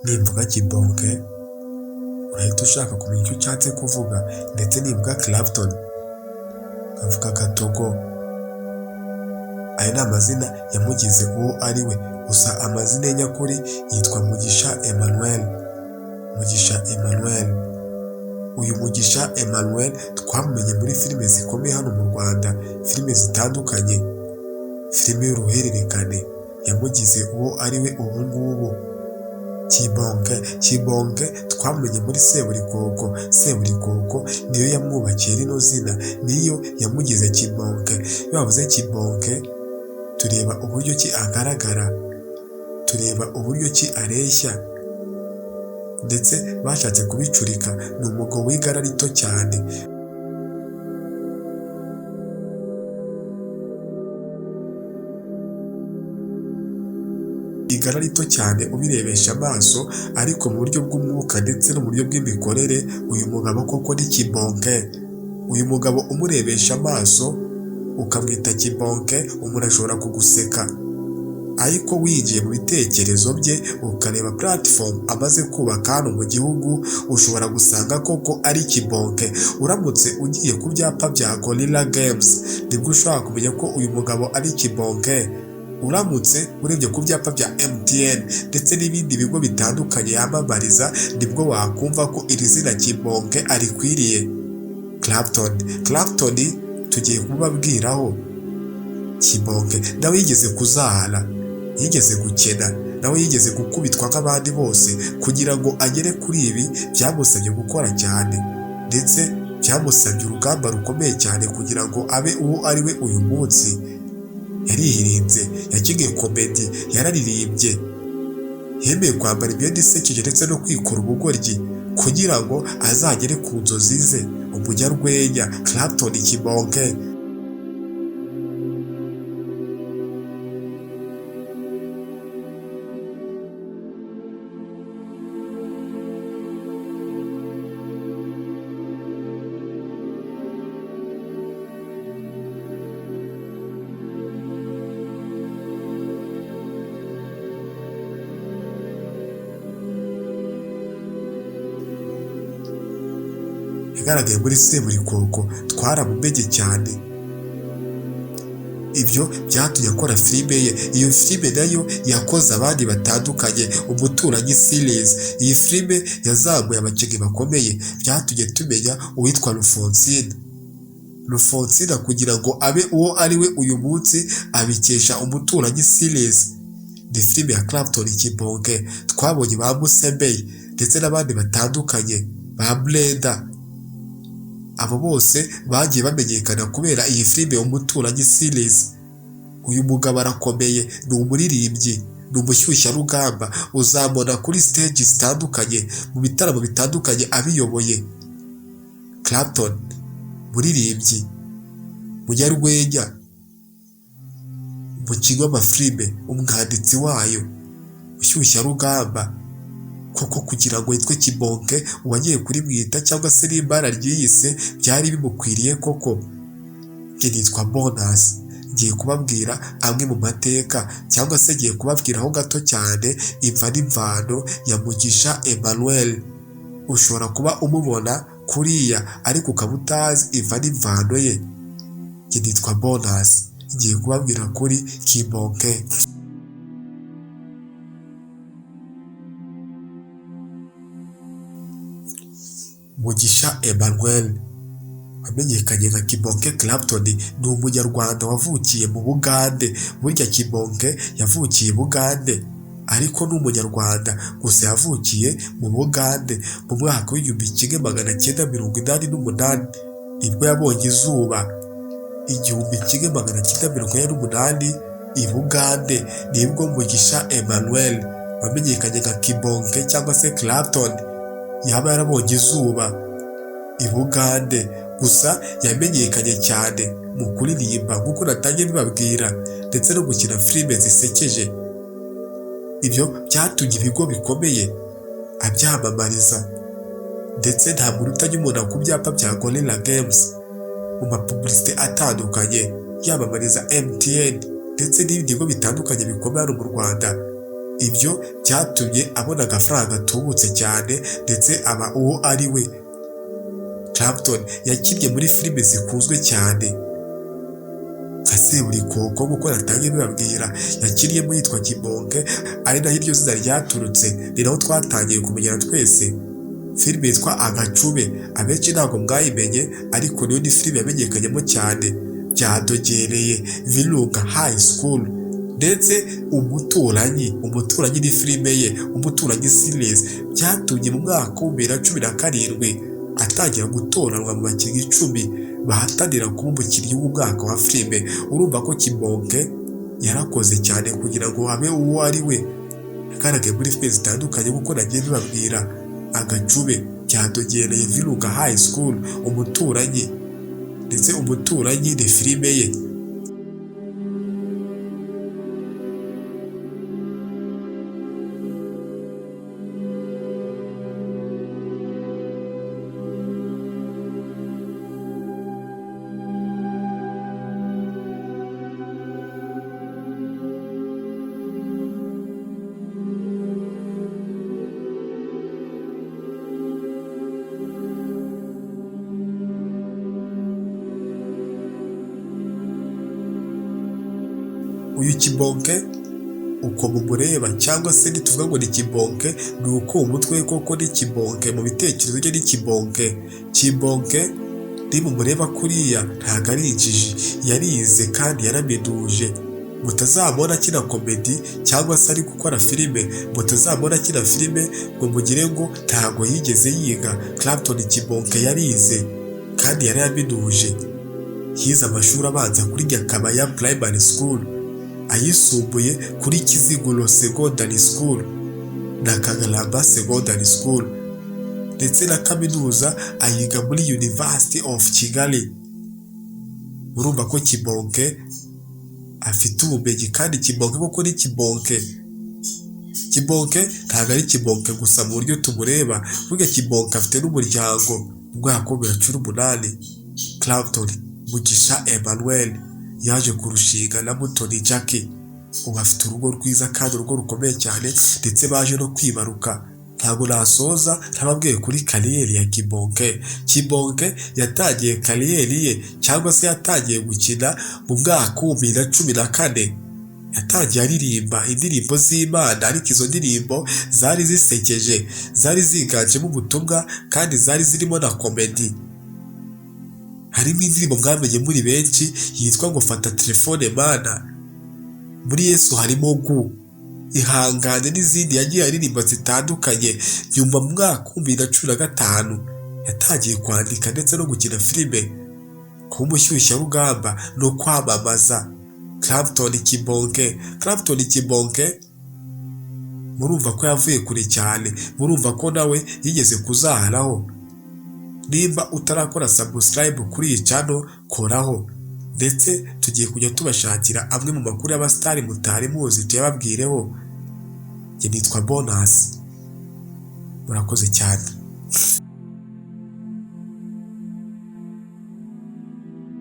Nimvuga Kibonke urahita ushaka kumenya icyo nshatse kuvuga, ndetse nimvuga Clapton nkavuga Gatogo. Aya ni amazina yamugize uwo ari we, gusa amazina ye nyakuri yitwa Mugisha Emmanuel. Mugisha Emmanuel. Uyu Mugisha Emmanuel twamumenye muri filime zikomeye hano mu Rwanda, filime zitandukanye, filime y'uruhererekane yamugize uwo ari we ubu ngubu. Kibonke, Kibonke twamumenye muri Seburikoko, Seburikoko niyo yamwubakiye rino zina, niyo yamugize Kibonke. Iyo bavuze Kibonke tureba uburyo ki agaragara, tureba uburyo ki areshya, ndetse bashatse kubicurika, ni umugabo w'igara rito cyane. Igara rito cyane ubirebesha amaso, ariko mu buryo bw'umwuka ndetse no mu buryo bw'imikorere, uyu mugabo koko ni Kibonke. Uyu mugabo umurebesha amaso ukamwita Kibonke, umuntu ashobora kuguseka, ariko wigiye mu bitekerezo bye ukareba platform amaze kubaka hano mu gihugu, ushobora gusanga koko ari Kibonke. Uramutse ugiye ku byapa bya Gorilla Games nibwo ushobora kumenya ko uyu mugabo ari Kibonke. Uramutse urebye ku byapa bya MTN ndetse n'ibindi bigo bitandukanye yamamariza, nibwo wakumva ko iri zina Kibonke arikwiriye. Clapton, Clapton tugiye kumubabwiraho. Kibonke nawe yigeze kuzahara, yigeze gukena, nawe yigeze gukubitwa nk'abandi bose, kugira ngo agere kuri ibi byamusabye gukora cyane, ndetse byamusabye urugamba rukomeye cyane kugira ngo abe uwo ari we uyu munsi. Yarihirinze, yakinnye komedi, yararirimbye, yemeye kwambara imyenda isekeje ndetse no kwikora ubugoryi kugira ngo azagere ku nzozi ze. Umunyarwenya Clapton Kibonke. Yagaragaye muri Seburikoko, twaramumenye cyane. Ibyo byatumye akora filime ye. Iyo filime nayo yakoze abandi batandukanye, Umuturanyi series. Iyi filime yazamuye abakinnyi bakomeye, byatumye tumenya uwitwa Rufonsina. Rufonsina kugira ngo abe uwo ari we uyu munsi abikesha Umuturanyi series. Ni filime ya Clapton Kibonke, twabonye ba Musembeye ndetse n'abandi batandukanye, ba Brenda. Abo bose bagiye bamenyekana kubera iyi filime Umuturanyi series. Uyu mugabo arakomeye, ni umuririmbyi, ni umushyushyarugamba, uzamubona kuri stage zitandukanye, mu bitaramo bitandukanye abiyoboye. Clapton, muririmbyi, munyarwenya, umukinnyi w'amafilime, umwanditsi wayo, mushyushyarugamba. Koko kugira ngo yitwe Kibonke, uwagiye kurimwita cyangwa se nimba yararyiyise byari bimukwiriye koko. Njye nitwa Bonus, ngiye kubabwira amwe mu mateka cyangwa se ngiye kubabwiraho gato cyane imva n'imvano ya Mugisha Emmanuel. Ushobora kuba umubona kuriya ariko ukaba utazi imva n'imvano ye. Njye nitwa Bonus, ngiye kubabwira kuri Kibonke. Mugisha Emmanuel wamenyekanye nka Kibonke Clapton ni umunyarwanda wavukiye mu Bugande. Burya Kibonke yavukiye i Bugande ariko ni umunyarwanda, gusa yavukiye mu Bugande mu mwaka w'1988 nibwo yabonye izuba. 1988 i Bugande nibwo Mugisha Emmanuel wamenyekanye nka Kibonke cyangwa se Clapton yaba yarabonye izuba i Bugande. Gusa yamenyekanye cyane mu kuririmba nk'uko natangiye mbibabwira, ndetse no gukina filime zisekeje. Ibyo byatumye ibigo bikomeye abyamamariza, ndetse nta muntu utajya umubona ku byapa bya Gorilla Games, mu mapubulisite atandukanye yamamariza MTN ndetse n'ibindi bigo bitandukanye bikomeye hano mu Rwanda. Ibyo byatumye abona agafaranga gatubutse cyane ndetse aba uwo ari we. Clapton yakinnye muri filime zikunzwe cyane nka Seburikoko, nk'uko natangiye mbibabwira, yakinnyemo yitwa Kibonke, ari naho iryo zina ryaturutse, ni naho twatangiye kumenyana twese. Filime yitwa Agacube abenshi ntabwo mwayimenye, ariko niyo ni filime yamenyekanyemo cyane. Byadogereye, Virunga High School ndetse Umuturanyi. Umuturanyi ni filime ye, Umuturanyi series, byatumye mu mwaka wa 2017 atangira gutoranwa mu bakinnyi 10 bahatanira kuba umukinnyi w'umwaka wa filime. Urumva ko Kibonke yarakoze cyane kugira ngo abe uwo ari we. Yagaragaye muri filime zitandukanye nk'uko nagiye mbibabwira: Agacube, Byadogereye, Virunga High School, Umuturanyi, ndetse Umuturanyi ni filime ye. Uyu Kibonke uko mumureba, cyangwa se nituvuga ngo ni Kibonke, ni uko umutwe we koko ni Kibonke, mu bitekerezo bye ni Kibonke. Kibonke nimumureba kuriya ntabwo ari injiji, yarize kandi yaraminuje. Mutazamubona akina comedy cyangwa se ari gukora filime, mutazamubona akina filime ngo mugire ngo ntabwo yigeze yiga. Clapton Kibonke yarize kandi yaraminuje. Yize amashuri abanza kuri Nyakabaya Primary School, ayisumbuye kuri Kiziguro Secondary School na Kagarama Secondary School, ndetse na kaminuza ayiga muri University of Kigali. Murumva ko Kibonke afite ubumenyi, kandi Kibonke koko ni Kibonke. Kibonke ntabwo ari Kibonke gusa mu buryo tumureba, burya Kibonke afite n'umuryango. Mu mwaka wa 2018 Clapton Mugisha Emmanuel yaje kurushinga na Mutoni Jackie. Ubu afite urugo rwiza kandi urugo rukomeye cyane, ndetse baje no kwibaruka. Ntabwo nasoza ntababwiye kuri career ya Kibonke. Kibonke yatangiye career ye, cyangwa se yatangiye gukina mu mwaka wa 2014. Yatangiye aririmba indirimbo z'Imana, ariko izo ndirimbo zari zisekeje, zari ziganjemo ubutumwa kandi zari zirimo na comedy. Harimo indirimbo mwamenye muri benshi yitwa ngo "Fata telefone mana", "Muri Yesu harimo gu", "Ihangane" n'izindi yagiye aririmba zitandukanye. Nyuma mu mwaka wa 2015 yatangiye kwandika ndetse no gukina filime, kuba umushyushyarugamba no kwamamaza. Clapton Kibonke, Clapton Kibonke murumva ko yavuye kure cyane, murumva ko nawe yigeze kuzaharaho. Nimba utarakora subscribe kuri iyi channel, koraho, ndetse tugiye kujya tubashakira amwe mu makuru y'abasitari mutari muzi tuyababwireho. Njye nitwa Bonus, murakoze cyane.